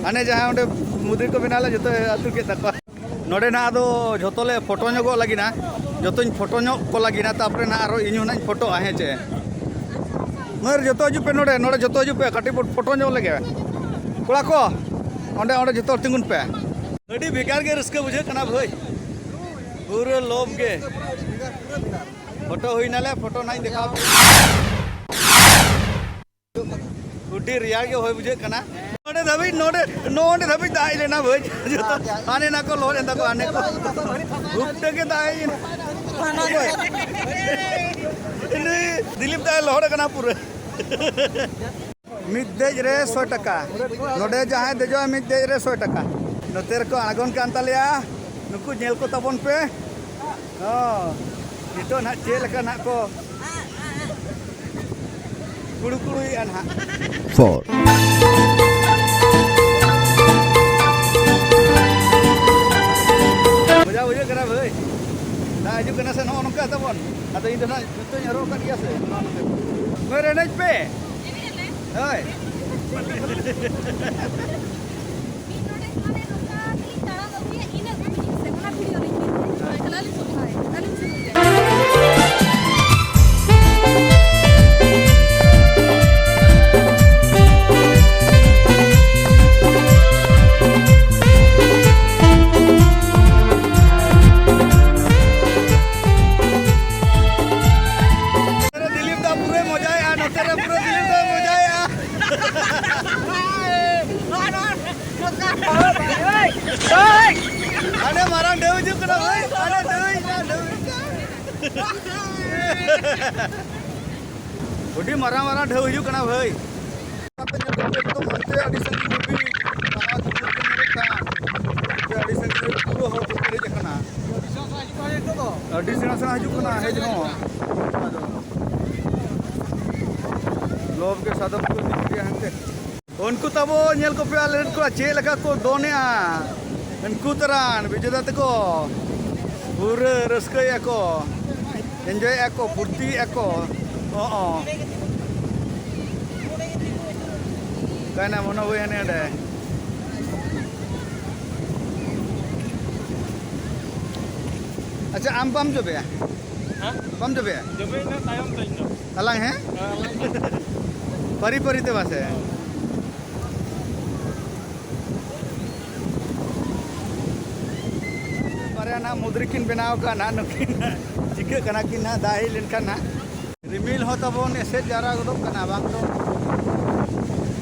ᱦᱟᱱᱮ ᱡᱟᱦᱟᱸ ᱚᱸᱰᱮ ᱢᱩᱫᱤ ᱠᱚ ᱵᱮᱱᱟᱣ ᱞᱮᱫ, ᱡᱚᱛᱚ ᱟᱹᱛᱩ ᱠᱮᱫ ᱛᱟᱠᱚᱣᱟ᱾ ᱱᱚᱰᱮ ᱱᱟᱜ ᱟᱫᱚ ᱡᱷᱚᱛᱚ ᱞᱮ ᱯᱷᱳᱴᱳ ᱧᱚᱜᱚᱜ ᱞᱟᱹᱜᱤᱫ ᱱᱟ, ᱡᱷᱚᱛᱚᱧ ᱯᱷᱳᱴᱳ ᱧᱚᱜ ᱠᱚ ᱞᱟᱹᱜᱤᱫ ᱱᱟ, ᱛᱟᱨᱯᱚᱨᱮ ᱱᱟᱜ ᱟᱨᱦᱚᱸ ᱤᱧ ᱦᱚᱸ ᱱᱟᱜ ᱤᱧ ᱯᱷᱳᱴᱳᱜᱼᱟ, ᱦᱮᱸ ᱪᱮ? ᱢᱟᱹᱨ, ᱡᱷᱚᱛᱚ ᱦᱤᱡᱩᱜ ᱯᱮ ᱱᱚᱰᱮ, ᱱᱚᱰᱮ ᱡᱷᱚᱛᱚ ᱦᱤᱡᱩᱜ ᱯᱮ, ᱠᱟᱹᱴᱤᱡ ᱵᱚᱱ ᱯᱷᱳᱴᱳ ᱧᱚᱜ ᱞᱮᱜᱮ᱾ ᱠᱚᱲᱟ ᱠᱚ, ᱚᱸᱰᱮ, ᱚᱸᱰᱮ ᱡᱷᱚᱛᱚ ᱦᱚᱲ ᱛᱤᱸᱜᱩᱱ ᱯᱮ᱾ ᱟᱹᱰᱤ ᱵᱷᱮᱜᱟᱨ ᱜᱮ ᱨᱟᱹᱥᱠᱟᱹ ᱵᱩᱡᱷᱟᱹᱜ ᱠᱟᱱᱟ ᱵᱷᱟᱹᱭ, ᱯᱩᱨᱟᱹ ᱞᱚᱵᱽ ᱜᱮ᱾ ᱯᱷᱳᱴᱳ ᱦᱩᱭ ᱱᱟᱞᱮ, ᱯᱷᱳᱴᱳ ᱱᱟᱜ ᱤᱧ ᱫᱮᱠᱷᱟᱣ ᱟᱯᱮ᱾ ᱟᱹᱰᱤ ᱨᱮᱭᱟᱲ ᱜᱮ ᱦᱚᱭ ᱵᱩᱡᱷᱟᱹᱜ ᱠᱟᱱᱟ᱾ ᱱᱚᱰᱮ ᱫᱷᱟᱹᱵᱤᱡ, ᱱᱚᱰᱮ, ᱱᱚᱰᱮ ᱫᱷᱟᱹᱵᱤᱡ ᱫᱟᱜ ᱦᱮᱡ ᱞᱮᱱᱟ ᱵᱷᱟᱹᱭ᱾ ᱡᱚᱛᱚ ᱦᱟᱱᱮ ᱱᱟ ᱠᱚ ᱞᱚᱦᱚᱫ ᱮᱱ ᱛᱟᱠᱚᱣᱟ, ᱦᱟᱱᱮ ᱠᱚ᱾ ᱜᱷᱩᱴᱟᱹ ᱜᱮ ᱫᱟᱜ ᱦᱮᱡ ᱮᱱᱟ᱾ ᱱᱩᱭ ᱫᱤᱞᱤᱯ ᱫᱟᱭ ᱞᱚᱦᱚᱫ ᱟᱠᱟᱱᱟ ᱯᱩᱨᱟᱹ᱾ ᱢᱤᱫ ᱫᱮᱡ ᱨᱮ ᱥᱚᱭ ᱴᱟᱠᱟ᱾ ᱱᱚᱰᱮ ᱡᱟᱦᱟᱸᱭ ᱫᱮᱡᱚᱜᱼᱟ, ᱢᱤᱫ ᱫᱮᱡ ᱨᱮ ᱥᱚᱭ ᱴᱟᱠᱟ᱾ ᱱᱚᱛᱮ ᱨᱮᱠᱚ ᱟᱬᱜᱚᱱ ᱠᱟᱱ ᱛᱟᱞᱮᱭᱟ, ᱱᱩᱠᱩ ᱧᱮᱞ ᱠᱚ ᱛᱟᱵᱚᱱ ᱯᱮ᱾ ᱦᱚᱸ, ᱱᱤᱛᱚᱜ ᱱᱟᱦᱟᱜ ᱪᱮᱫ ᱞᱮᱠᱟ ᱱᱟᱦᱟᱜ ᱠᱚ ᱠᱩᱲᱩ ᱠᱩᱲᱩᱭᱮᱫᱼᱟ ᱱᱟᱦᱟᱜ᱾ Four. ᱢᱚᱡᱟ ᱵᱩᱡᱷᱟᱹᱜ ᱠᱟᱱᱟ ᱵᱷᱟᱹᱭ᱾ ᱫᱟᱜ ᱦᱤᱡᱩᱜ ᱠᱟᱱᱟ ᱥᱮ ᱱᱚᱜᱼᱚ ᱱᱚᱝᱠᱟ ᱛᱟᱵᱚᱱ᱾ ᱟᱫᱚ ᱤᱧ ᱫᱚ ᱱᱟᱦᱟᱜ ᱡᱩᱛᱟᱹᱧ ᱦᱚᱨᱚᱜ ᱟᱠᱟᱫ ᱜᱮᱭᱟ ᱥᱮ, ᱱᱚᱣᱟ ᱱᱚᱰᱮ᱾ ᱢᱟᱹᱭ, ᱨᱮ ᱮᱱᱮᱡ ᱯᱮ᱾ ᱦᱳᱭ᱾ ᱢᱤᱫ ᱰᱚᱸᱰᱮᱠ ᱢᱟᱱᱮ ᱱᱚᱝᱠᱟ ᱛᱮᱞᱤᱧ ᱛᱟᱲᱟᱢ ᱟᱹᱜᱩᱭᱟ, ᱤᱱᱟᱹᱜ ᱫᱷᱟᱹᱵᱤᱡ ᱥᱮ ᱚᱱᱟ ᱵᱷᱤᱰᱤᱭᱳ ᱞᱤᱧ ᱧᱮᱞ ᱠᱮᱫᱟ᱾ ᱛᱟᱦᱞᱮ ᱟᱹᱞᱤᱧ ᱥᱩᱨ ᱦᱳᱭ, ᱟᱹᱞᱤᱧ ᱥᱩᱨ ᱨᱮ᱾ ᱱᱚᱛᱮ ᱨᱮ ᱫᱤᱞᱤᱯ ᱫᱟ ᱯᱩᱨᱟᱹᱭ ᱢᱚᱡᱟᱭᱮᱜᱼᱟ, ᱱᱚᱛᱮ ᱨᱮ ᱯᱩᱨᱟᱹ ᱫᱤᱞᱤᱯ ᱫᱟᱭ ᱢᱚᱡᱟᱭᱮᱜᱼᱟ᱾ ᱦᱟᱱᱮ ᱢᱟᱨᱟᱝ ᱰᱷᱮᱣ ᱦᱤᱡᱩᱜ ᱠᱟᱱᱟ ᱵᱷᱟᱹᱭ, ᱦᱟᱱᱮ ᱰᱷᱮᱣ ᱦᱤᱡᱩᱜ ᱠᱟᱱᱟ, ᱰᱷᱮᱣ ᱦᱤᱡᱩᱜ ᱠᱟᱱᱟ᱾ ᱟᱹᱰᱤ ᱢᱟᱨᱟᱝ ᱢᱟᱨᱟᱝ ᱰᱷᱮᱣ ᱦᱤᱡᱩᱜ ᱠᱟᱱᱟ ᱵᱷᱟᱹᱭ᱾ ᱟᱯᱮ ᱧᱮᱞ ᱠᱟᱛᱮ ᱮᱠᱫᱚᱢ ᱦᱟᱱᱛᱮ ᱟᱹᱰᱤ ᱥᱟᱺᱜᱤᱧ ᱫᱷᱟᱹᱵᱤᱡ ᱱᱟᱣᱟ ᱫᱩᱣᱟᱹᱨ ᱠᱚ ᱧᱮᱞᱚᱜ ᱠᱟᱱ᱾ ᱦᱟᱱᱛᱮ ᱟᱹᱰᱤ ᱥᱟᱺᱜᱤᱧ ᱫᱷᱟᱹᱵᱤᱡ ᱯᱩᱨᱟᱹ ᱦᱚᱲ ᱠᱚ ᱯᱮᱨᱮᱡ ᱟᱠᱟᱱᱟ᱾ ᱟᱹᱰᱤ ᱥᱮᱬᱟ ᱥᱮᱬᱟ ᱦᱤᱡᱩᱜ ᱠᱟᱱᱟ ᱦᱮᱡ ᱦᱚᱸ᱾ ᱞᱚᱵ ᱜᱮ ᱥᱟᱫᱚᱢ ᱠᱚ ᱤᱫᱤ ᱠᱮᱫᱮᱭᱟ ᱦᱟᱱᱛᱮ᱾ ᱩᱱᱠᱩ ᱛᱟᱵᱚ ᱧᱮᱞ ᱠᱚᱯᱮ, ᱟᱞᱮ ᱨᱮᱱ ᱠᱚᱲᱟ ᱪᱮᱫ ᱞᱮᱠᱟ ᱠᱚ ᱫᱚᱱᱮᱜᱼᱟ᱾ ᱩᱱᱠᱩ ᱛᱟᱨᱟᱱ ᱵᱤᱡᱮᱛᱟ ᱛᱮᱠᱚ ᱯᱩᱨᱟᱹ ᱨᱟᱹᱥᱠᱟᱹᱭᱮᱜᱼᱟ ᱠᱚ, ᱮᱱᱡᱚᱭᱮᱜᱼᱟ ᱠᱚ, ᱯᱷᱩᱨᱛᱤᱭᱮᱜᱼᱟ ᱠᱚ᱾ ᱚ, ᱚ᱾ ᱚᱠᱟᱭᱱᱟ ᱢᱚᱱᱳ ᱵᱷᱟᱹᱭ ᱦᱟᱱᱮ ᱚᱸᱰᱮ? ᱟᱪᱪᱷᱟ, ᱟᱢ ᱵᱟᱢ ᱡᱚᱵᱮᱭᱟ? ᱦᱮᱸ? ᱵᱟᱢ ᱡᱚᱵᱮᱭᱟ? ᱡᱚᱵᱮ ᱤᱧ ᱫᱚ ᱛᱟᱭᱚᱢ ᱛᱮ ᱤᱧ ᱫᱚ᱾ ᱟᱞᱟᱝ, ᱦᱮᱸ? ᱦᱮᱸ, ᱟᱞᱟᱝ ᱫᱚ᱾ ᱯᱟᱹᱨᱤ ᱯᱟᱹᱨᱤ ᱛᱮ ᱵᱟᱥᱮ? ᱵᱟᱨᱭᱟ ᱱᱟᱦᱟᱜ ᱢᱩᱫᱽᱨᱤ ᱠᱤᱱ ᱵᱮᱱᱟᱣ ᱟᱠᱟᱫ ᱱᱟᱦᱟᱜ ᱱᱩᱠᱤᱱ᱾ ᱪᱤᱠᱟᱹᱜ ᱠᱟᱱᱟ ᱠᱤᱱ ᱱᱟᱦᱟᱜ ᱫᱟᱜ ᱦᱮᱡ ᱞᱮᱱᱠᱷᱟᱱ ᱱᱟᱦᱟᱜ᱾ ᱨᱤᱢᱤᱞ ᱦᱚᱸ ᱛᱟᱵᱚᱱ ᱮᱥᱮᱫ ᱡᱟᱣᱨᱟ ᱜᱚᱫᱚᱜ ᱠᱟᱱᱟ, ᱵᱟᱝ ᱫᱚ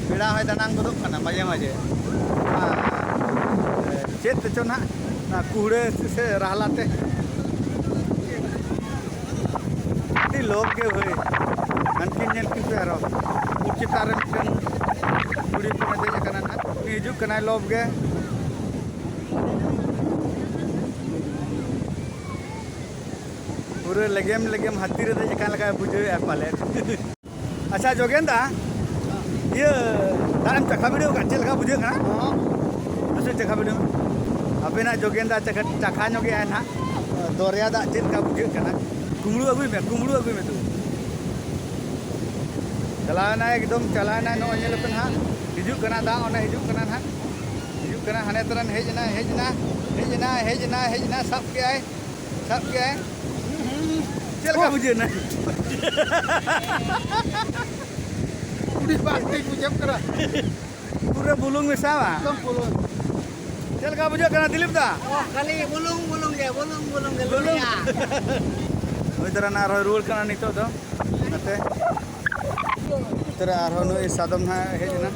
ᱵᱮᱲᱟ ᱦᱚᱸᱭ ᱫᱟᱱᱟᱝ ᱜᱚᱫᱚᱜ ᱠᱟᱱᱟ ᱢᱟᱡᱷᱮ ᱢᱟᱡᱷᱮ᱾ ᱟᱨ ᱪᱮᱫ ᱛᱮᱪᱚ ᱱᱟᱦᱟᱜ ᱚᱱᱟ ᱠᱩᱦᱲᱟᱹ ᱥᱮ ᱨᱟᱦᱞᱟ ᱛᱮ᱾ ᱟᱹᱰᱤ ᱞᱚᱵ ᱜᱮ ᱵᱷᱟᱹᱭ᱾ ᱦᱟᱱᱠᱤᱱ ᱧᱮᱞ ᱠᱤᱱ ᱯᱮ ᱟᱨᱚ᱾ ᱩᱱ ᱪᱮᱛᱟᱱ ᱨᱮ ᱢᱤᱫᱴᱮᱱ ᱠᱩᱲᱤ ᱦᱚᱯᱚᱱᱮ ᱫᱮᱡ ᱟᱠᱟᱱᱟ ᱱᱟᱦᱟᱜ᱾ ᱩᱱᱤ ᱦᱤᱡᱩᱜ ᱠᱟᱱᱟᱭ ᱞᱚᱵ ᱜᱮ᱾ ᱯᱩᱨᱟᱹ ᱞᱮᱜᱮᱢ ᱞᱮᱜᱮᱢ ᱦᱟᱹᱛᱤ ᱨᱮ ᱫᱮᱡ ᱟᱠᱟᱱ ᱞᱮᱠᱟᱭ ᱵᱩᱡᱷᱟᱹᱣᱮᱫᱼᱟ ᱯᱟᱞᱮᱫ᱾ ᱟᱪᱪᱷᱟ ᱡᱳᱜᱮᱱ ᱫᱟ, ᱤᱭᱟᱹ ᱫᱟᱜ ᱮᱢ ᱪᱟᱠᱷᱟ ᱵᱤᱰᱟᱹᱣ ᱟᱠᱟᱫ, ᱪᱮᱫ ᱞᱮᱠᱟ ᱵᱩᱡᱷᱟᱹᱜ ᱠᱟᱱᱟ? ᱦᱚᱸ᱾ ᱢᱟᱥᱮ ᱪᱟᱠᱷᱟ ᱵᱤᱰᱟᱹᱣ ᱢᱮ᱾ ᱟᱵᱮᱱᱟᱜ ᱡᱳᱜᱮᱱ ᱫᱟ ᱪᱟᱠᱷᱟ, ᱪᱟᱠᱷᱟ ᱧᱚᱜ ᱮᱫᱼᱟᱭ ᱱᱟᱦᱟᱜ᱾ ᱫᱚᱨᱭᱟ ᱫᱟᱜ ᱪᱮᱫ ᱞᱮᱠᱟ ᱵᱩᱡᱷᱟᱹᱜ ᱠᱟᱱᱟ? ᱠᱩᱢᱵᱽᱲᱩ ᱟᱹᱜᱩᱭ ᱢᱮ, ᱠᱩᱢᱵᱽᱲᱩ ᱟᱹᱜᱩᱭ ᱢᱮ ᱛᱚᱵᱮ᱾ ᱪᱟᱞᱟᱣᱮᱱᱟᱭ ᱮᱠᱫᱚᱢ, ᱪᱟᱞᱟᱣᱮᱱᱟᱭ, ᱱᱚᱜᱼᱚᱭ ᱧᱮᱞ ᱯᱮ ᱱᱟᱦᱟᱜ᱾ ᱦᱤᱡᱩᱜ ᱠᱟᱱᱟ ᱫᱟᱜ, ᱚᱱᱮ ᱦᱤᱡᱩᱜ ᱠᱟᱱᱟ ᱱᱟᱦᱟᱜ᱾ ᱦᱤᱡᱩᱜ ᱠᱟᱱᱟ, ᱦᱟᱱᱮ ᱛᱚᱨᱟᱱ ᱦᱮᱡ ᱮᱱᱟ, ᱦᱮᱡ ᱮᱱᱟ, ᱦᱮᱡ ᱮᱱᱟ, ᱦᱮᱡ ᱮᱱᱟ, ᱦᱮᱡ ᱮᱱᱟ, ᱥᱟᱵ ᱠᱮᱜᱼᱟᱭ᱾ ᱥᱟᱵ ᱠᱮᱜᱼᱟᱭ᱾ ᱪᱮᱫ ᱞᱮᱠᱟ ᱵᱩᱡᱷᱟᱹᱣ ᱮᱱᱟ? ᱩᱰᱤ ᱵᱟᱝ ᱴᱷᱤᱠ ᱵᱩᱡᱷᱟᱹᱜ ᱠᱟᱱᱟ᱾ ᱯᱩᱨᱟᱹ ᱵᱩᱞᱩᱝ ᱢᱮᱥᱟᱣᱟ᱾ ᱮᱠᱫᱚᱢ ᱯᱩᱨᱟᱹ᱾ ᱪᱮᱫ ᱞᱮᱠᱟ ᱵᱩᱡᱷᱟᱹᱜ ᱠᱟᱱᱟ ᱫᱤᱞᱤᱯ ᱫᱟ? ᱚ, ᱠᱷᱟᱹᱞᱤ ᱵᱩᱞᱩᱝ, ᱵᱩᱞᱩᱝ ᱜᱮ, ᱵᱩᱞᱩᱝ, ᱵᱩᱞᱩᱝ ᱜᱮ, ᱵᱩᱞᱩᱝ᱾ ᱞᱩᱞᱤᱭᱟ᱾ ᱱᱩᱭ ᱛᱟᱨᱟ ᱱᱟᱜ ᱟᱨᱦᱚᱸᱭ ᱨᱩᱣᱟᱹᱲ ᱠᱟᱱᱟ ᱱᱤᱛᱚᱜ ᱫᱚ᱾ ᱱᱚᱛᱮ᱾ ᱱᱚᱛᱮ ᱨᱮ ᱟᱨᱦᱚᱸ ᱱᱩᱭ ᱥᱟᱫᱚᱢ ᱱᱟᱦᱟᱜ ᱦᱮᱡ ᱮᱱᱟ᱾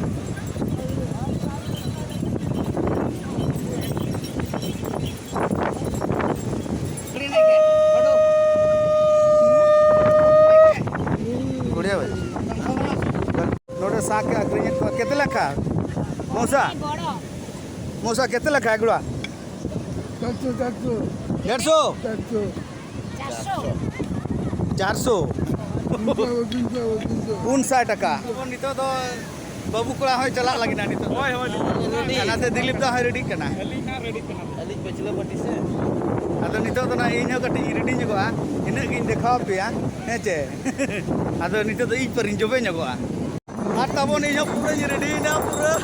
ᱠᱩᱲᱤᱭᱟ ᱵᱷᱟᱭ᱾ ᱱᱚᱰᱮ ᱥᱟᱸᱠ ᱮ ᱟᱹᱠᱷᱨᱤᱧᱮᱫ ᱠᱚᱣᱟ᱾ ᱠᱮᱛᱮ ᱞᱮᱠᱷᱟ? ᱢᱚᱥᱟ? ᱢᱚᱥᱟ, ᱠᱮᱛᱮ ᱞᱮᱠᱷᱟ ᱮᱜᱩᱲᱟ? ᱪᱟᱨᱥᱚ, ᱪᱟᱨᱥᱚ᱾ ᱰᱮᱲᱥᱚ? ᱪᱟᱨᱥᱚ᱾ ᱪᱟᱨᱥᱚ᱾ ᱪᱟᱨᱥᱚ᱾ ᱯᱩᱱ ᱥᱟᱭ ᱴᱟᱠᱟ᱾ ᱱᱤᱛᱚᱜ ᱫᱚ ᱵᱟᱹᱵᱩ ᱠᱚᱲᱟ ᱦᱚᱸᱭ ᱪᱟᱞᱟᱜ ᱞᱟᱹᱜᱤᱫ ᱱᱤᱛᱚᱜ ᱫᱚ᱾ ᱦᱳᱭ, ᱦᱳᱭ, ᱱᱤᱛᱚᱜ ᱫᱚ᱾ ᱚᱱᱟᱛᱮ ᱫᱤᱞᱤᱯ ᱫᱟ ᱦᱚᱸᱭ ᱨᱮᱰᱤᱜ ᱠᱟᱱᱟ᱾ ᱟᱹᱞᱤᱧ ᱦᱟᱸᱜ ᱨᱮᱰᱤ ᱠᱟᱱᱟ᱾ ᱟᱹᱞᱤᱧ ᱯᱟᱹᱪᱷᱞᱟᱹ ᱯᱟᱹᱴᱤ ᱥᱮ᱾ ᱟᱫᱚ ᱱᱤᱛᱚᱜ ᱫᱚ ᱱᱟᱜ ᱤᱧ ᱦᱚᱸ ᱠᱟᱹᱴᱤᱡ ᱤᱧ ᱨᱮᱰᱤ ᱧᱚᱜᱚᱜᱼᱟ, ᱤᱱᱟᱹᱜ ᱜᱤᱧ ᱫᱮᱠᱷᱟᱣ ᱟᱯᱮᱭᱟ, ᱦᱮᱸ ᱪᱮ? ᱟᱫᱚ ᱱᱤᱛᱚᱜ ᱫᱚ ᱤᱧ ᱯᱟᱹᱨᱤᱧ ᱡᱚᱵᱮ ᱧᱚᱜᱚᱜᱼᱟ᱾ ᱟᱨ ᱛᱟᱵᱚᱱ ᱤᱧ ᱦᱚᱸ ᱯᱩᱨᱟᱹᱧ ᱨᱮᱰᱤᱭᱮᱱᱟ, ᱯᱩᱨᱟᱹ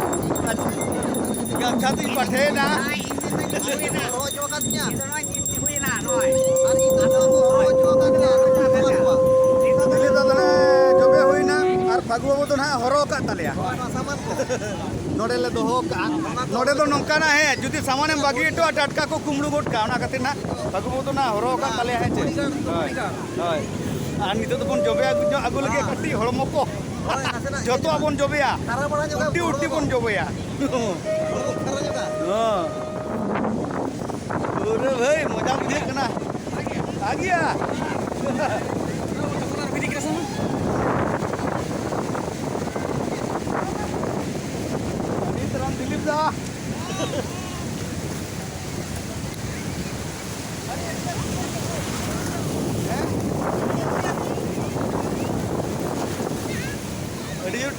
ᱜᱟᱢᱪᱷᱟ ᱛᱤᱧ ᱯᱟᱴᱷᱮᱭᱮᱱᱟ᱾ ᱦᱚᱨᱚᱜ ᱦᱚᱪᱚ ᱟᱠᱟᱫᱤᱧᱟ᱾ ᱟᱨ ᱤᱧ ᱫᱟᱫᱟ ᱠᱚ ᱦᱚᱨᱚᱜ ᱦᱚᱪᱚ ᱟᱠᱟᱫᱤᱧᱟ᱾ ᱫᱤᱞᱤᱯ ᱫᱟᱫᱟ ᱱᱟᱜ ᱡᱚᱵᱮ ᱦᱩᱭᱱᱟ ᱟᱨ ᱯᱷᱟᱹᱜᱩ ᱵᱟᱹᱵᱩ ᱫᱚ ᱱᱟᱜ ᱦᱚᱨᱚᱜ ᱟᱠᱟᱫ ᱛᱟᱞᱮᱭᱟ᱾ ᱱᱚᱰᱮ ᱞᱮ ᱫᱚᱦᱚ ᱠᱟᱜᱼᱟ᱾ ᱱᱚᱰᱮ ᱫᱚ ᱱᱚᱝᱠᱟᱱᱟ, ᱦᱮᱸ, ᱡᱩᱫᱤ ᱥᱟᱢᱟᱱᱮᱢ ᱵᱟᱹᱜᱤ ᱦᱚᱴᱚᱜᱼᱟ, ᱴᱟᱴᱠᱟ ᱠᱚ ᱠᱩᱢᱵᱽᱲᱩ ᱜᱚᱫ ᱠᱟᱜᱼᱟ᱾ ᱚᱱᱟ ᱠᱷᱟᱹᱛᱤᱨ ᱱᱟᱜ ᱯᱷᱟᱹᱜᱩ ᱵᱟᱹᱵᱩ ᱫᱚ ᱱᱟᱜ ᱦᱚᱨᱚᱜ ᱟᱠᱟᱫ ᱛᱟᱞᱮᱭᱟ, ᱦᱮᱸ ᱪᱮ? ᱦᱳᱭ, ᱦᱳᱭ᱾ ᱟᱨ ᱱᱤᱛᱚᱜ ᱫᱚᱵᱚᱱ ᱡᱚᱵᱮ ᱟᱹᱜᱩ ᱧᱚᱜ ᱟᱹᱜᱩ ᱞᱟᱹᱜᱤᱫ ᱠᱟᱹᱴᱤᱡ ᱦᱚᱲᱢᱚ ᱠᱚ᱾ ᱦᱳᱭ, ᱱᱟᱥᱮᱱᱟᱜ ᱡᱚᱛᱚᱣᱟᱜ ᱵᱚᱱ ᱡᱚᱵᱮᱭᱟ᱾ ᱛᱟᱨᱟ ᱵᱟᱲᱟ ᱧᱚᱜᱟ ᱩᱰᱤ ᱩᱰᱤ ᱵᱚᱱ ᱡᱚᱵᱮᱭᱟ᱾ ᱦᱚᱲᱢᱚ ᱛᱟᱨᱟ ᱧᱚᱜᱟ᱾ ᱦᱚᱸ᱾ ᱯᱩᱨᱟᱹ ᱵᱷᱟᱹᱭ, ᱢᱚᱡᱟ ᱵᱩᱡᱷᱟᱹᱜ ᱠᱟᱱᱟ᱾ ᱟ ᱜᱮᱭᱟ᱾ ᱵᱤᱫᱤ ᱠᱨᱟᱥᱱᱟ᱾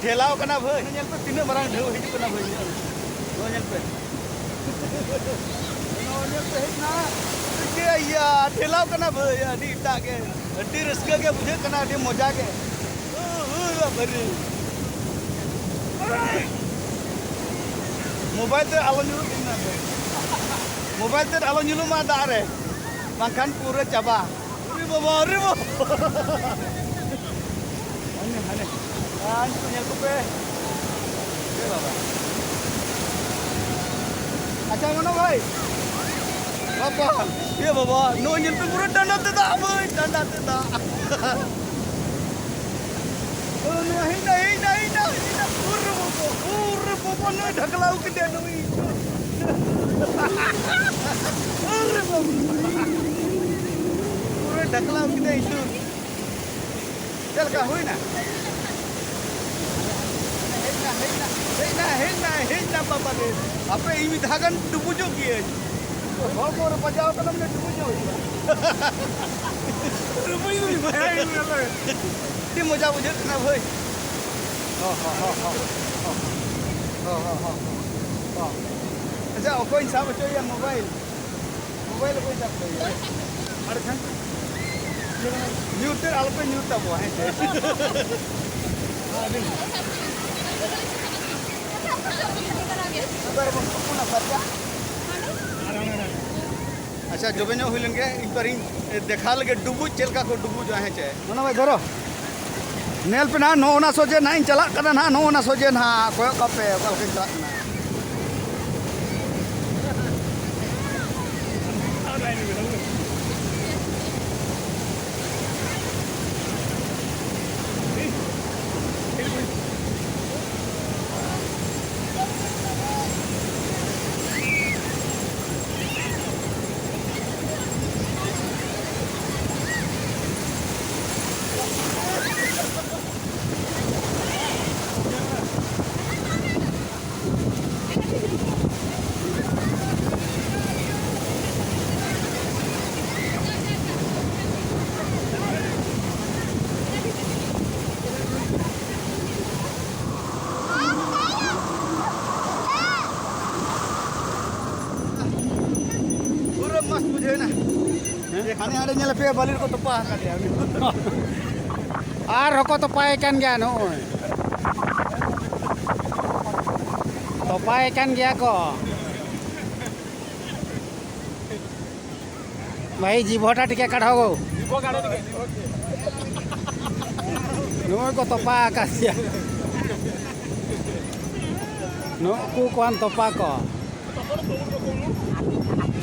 ᱴᱷᱮᱞᱟᱣ ᱠᱟᱱᱟ ᱵᱷᱟᱹᱭ᱾ ᱧᱮᱞ ᱯᱮ, ᱛᱤᱱᱟᱹᱜ ᱢᱟᱨᱟᱝ ᱰᱷᱮᱣ ᱦᱤᱡᱩᱜ ᱠᱟᱱᱟ ᱵᱷᱟᱹᱭ᱾ ᱱᱚᱜᱼᱚᱭ ᱧᱮᱞ ᱯᱮ᱾ ᱱᱚᱜᱼᱚᱭ ᱧᱮᱞ ᱯᱮ, ᱦᱮᱡ ᱮᱱᱟ᱾ ᱤᱭᱟᱹ, ᱤᱭᱟᱹ, ᱴᱷᱮᱞᱟᱣ ᱠᱟᱱᱟ ᱵᱷᱟᱹᱭ, ᱟᱹᱰᱤ ᱮᱴᱟᱜ ᱜᱮ᱾ ᱟᱹᱰᱤ ᱨᱟᱹᱥᱠᱟᱹ ᱜᱮ ᱵᱩᱡᱷᱟᱹᱜ ᱠᱟᱱᱟ, ᱟᱹᱰᱤ ᱢᱚᱡᱟ ᱜᱮ᱾ ᱩ, ᱩ, ᱵᱟᱵᱟᱨᱮ᱾ ᱢᱳᱵᱟᱭᱤᱞ ᱛᱮ ᱟᱞᱚ ᱧᱩᱨᱩᱜ ᱛᱤᱧ ᱢᱟ ᱵᱷᱟᱹᱭ᱾ ᱢᱳᱵᱟᱭᱤᱞ ᱛᱮ ᱟᱞᱚ ᱧᱩᱨᱩᱜ ᱢᱟ ᱫᱟᱜ ᱨᱮ, ᱵᱟᱝᱠᱷᱟᱱ ᱯᱩᱨᱟᱹ ᱪᱟᱵᱟ᱾ ᱟᱨᱮ ᱵᱟᱵᱟ, ᱟᱨᱮ ᱵᱟᱵᱟ᱾ ᱦᱟᱱᱮ, ᱦᱟᱱᱮ᱾ ᱟᱨ ᱱᱤᱛᱚᱜ ᱧᱮᱞ ᱠᱚᱯᱮ᱾ ᱮ ᱵᱟᱵᱟ᱾ ᱟᱪᱪᱷᱟ, ᱢᱟᱱᱚ ᱵᱷᱟᱭ᱾ ᱵᱟᱵᱟ, ᱮ ᱵᱟᱵᱟ, ᱱᱚᱜᱼᱚᱭ ᱧᱮᱞ ᱯᱮ, ᱯᱩᱨᱟᱹ ᱰᱟᱸᱰᱟ ᱛᱮ ᱫᱟᱜ, ᱵᱷᱟᱹᱭ, ᱰᱟᱸᱰᱟ ᱛᱮ ᱫᱟᱜ᱾ ᱚ, ᱱᱚᱣᱟ ᱦᱮᱡ ᱱᱟ, ᱦᱮᱡ ᱱᱟ, ᱦᱮᱡ ᱱᱟ, ᱦᱮᱡ ᱱᱟ᱾ ᱩᱨ ᱨᱮ ᱵᱟᱵᱟ, ᱩᱨ ᱨᱮ ᱵᱟᱵᱟ, ᱱᱩᱭ ᱰᱷᱟᱠᱞᱟᱣ ᱠᱮᱫᱮᱭᱟ, ᱱᱩᱭ᱾ ᱩᱨ ᱨᱮ ᱵᱟᱵᱟ᱾ ᱯᱩᱨᱟᱹ ᱰᱷᱟᱠᱞᱟᱣ ᱠᱮᱫᱮᱭᱟ, ᱤᱛᱩᱨ᱾ ᱪᱮᱫ ᱞᱮᱠᱟ ᱦᱩᱭᱱᱟ? ᱦᱮᱡ ᱱᱟ, ᱦᱮᱡ ᱱᱟ, ᱦᱮᱡ ᱱᱟ, ᱦᱮᱡ ᱱᱟ, ᱦᱮᱡ ᱱᱟ, ᱵᱟᱵᱟ ᱨᱮ᱾ ᱦᱟᱯᱮ, ᱤᱧ ᱢᱤᱫ ᱫᱷᱟᱣ ᱜᱟᱱ ᱰᱩᱵᱩᱡᱚᱜ ᱜᱤᱭᱟᱹᱧ᱾ ᱦᱚᱲᱢᱚ ᱨᱮ ᱵᱟᱡᱟᱣ ᱠᱟᱱᱟ, ᱢᱟᱱᱮ ᱰᱩᱵᱩᱡᱚᱜ ᱦᱩᱭᱩᱜᱼᱟ᱾ ᱰᱩᱵᱩᱡ ᱫᱚ ᱵᱟᱭ ᱦᱩᱭᱩᱜᱼᱟ᱾ ᱟᱹᱰᱤ ᱢᱚᱡᱟ ᱵᱩᱡᱷᱟᱹᱜ ᱠᱟᱱᱟ ᱵᱷᱟᱹᱭ᱾ ᱦᱚᱸ, ᱦᱚᱸ, ᱦᱚᱸ, ᱦᱚᱸ᱾ ᱦᱚᱸ, ᱦᱚᱸ, ᱦᱚᱸ, ᱦᱚᱸ᱾ ᱟᱪᱪᱷᱟ, ᱚᱠᱚᱭᱧ ᱥᱟᱵ ᱦᱚᱪᱚᱭᱮᱭᱟ ᱢᱳᱵᱟᱭᱤᱞ? ᱢᱳᱵᱟᱭᱤᱞ ᱚᱠᱚᱭ ᱥᱟᱵ ᱦᱚᱪᱚᱭᱮᱭᱟ? ᱧᱩᱨ ᱛᱮ ᱟᱞᱚᱯᱮ ᱧᱩᱨ ᱛᱟᱵᱚᱣᱟ, ᱦᱮᱸ ᱪᱮ? ᱚᱠᱟ ᱨᱮᱵᱚᱱ ᱛᱩᱯᱩᱱᱟ ᱯᱷᱟᱨᱪᱟ? ᱟᱪᱪᱷᱟ, ᱡᱚᱵᱮ ᱧᱚᱜ ᱦᱩᱭ ᱞᱮᱱ ᱜᱮ, ᱤᱧ ᱯᱟᱨᱤᱧ ᱫᱮᱠᱷᱟᱣ ᱞᱮᱜᱮ ᱰᱩᱵᱩᱡ ᱪᱮᱫ ᱞᱮᱠᱟ ᱠᱚ ᱰᱩᱵᱩᱡᱚᱜᱼᱟ, ᱦᱮᱸ ᱪᱮ? ᱢᱟᱱᱟ ᱵᱷᱟᱭ, ᱫᱷᱚᱨᱚ᱾ ᱧᱮᱞ ᱯᱮ ᱱᱟᱦᱟᱜ, ᱱᱚᱜᱼᱚ ᱱᱟ ᱥᱚᱡᱷᱮ ᱱᱟᱦᱟᱜ ᱤᱧ ᱪᱟᱞᱟᱜ ᱠᱟᱱᱟ ᱱᱟᱦᱟᱜ, ᱱᱚᱜᱼᱚ ᱱᱟ ᱥᱚᱡᱷᱮ ᱱᱟᱦᱟᱜ᱾ ᱠᱚᱭᱚᱜ ᱠᱟᱜ ᱯᱮ, ᱚᱠᱟ ᱞᱮᱠᱟᱧ ᱪᱟᱞᱟᱜ ᱠᱟᱱᱟ᱾ ᱦᱟᱱᱮ ᱦᱟᱸᱰᱮ ᱧᱮᱞ ᱯᱮ, ᱵᱟᱹᱞᱤ ᱨᱮᱠᱚ ᱛᱚᱯᱟ ᱟᱠᱟᱫᱮᱭᱟ ᱩᱱᱤ᱾ ᱟᱨ ᱦᱚᱸᱠᱚ ᱛᱚᱯᱟᱭ ᱠᱟᱱ ᱜᱮᱭᱟ, ᱱᱚᱜᱼᱚᱭ ᱛᱚᱯᱟᱭ ᱠᱟᱱ ᱜᱮᱭᱟ ᱠᱚ᱾ भाई, जीभ हटा टिके काढ़ो। ᱱᱚᱜᱼᱚᱭ ᱠᱚ ᱛᱚᱯᱟ ᱟᱠᱟᱫᱮᱭᱟ᱾ ᱱᱩᱠᱩ ᱠᱚᱣᱟᱱ ᱛᱚᱯᱟ ᱠᱚ᱾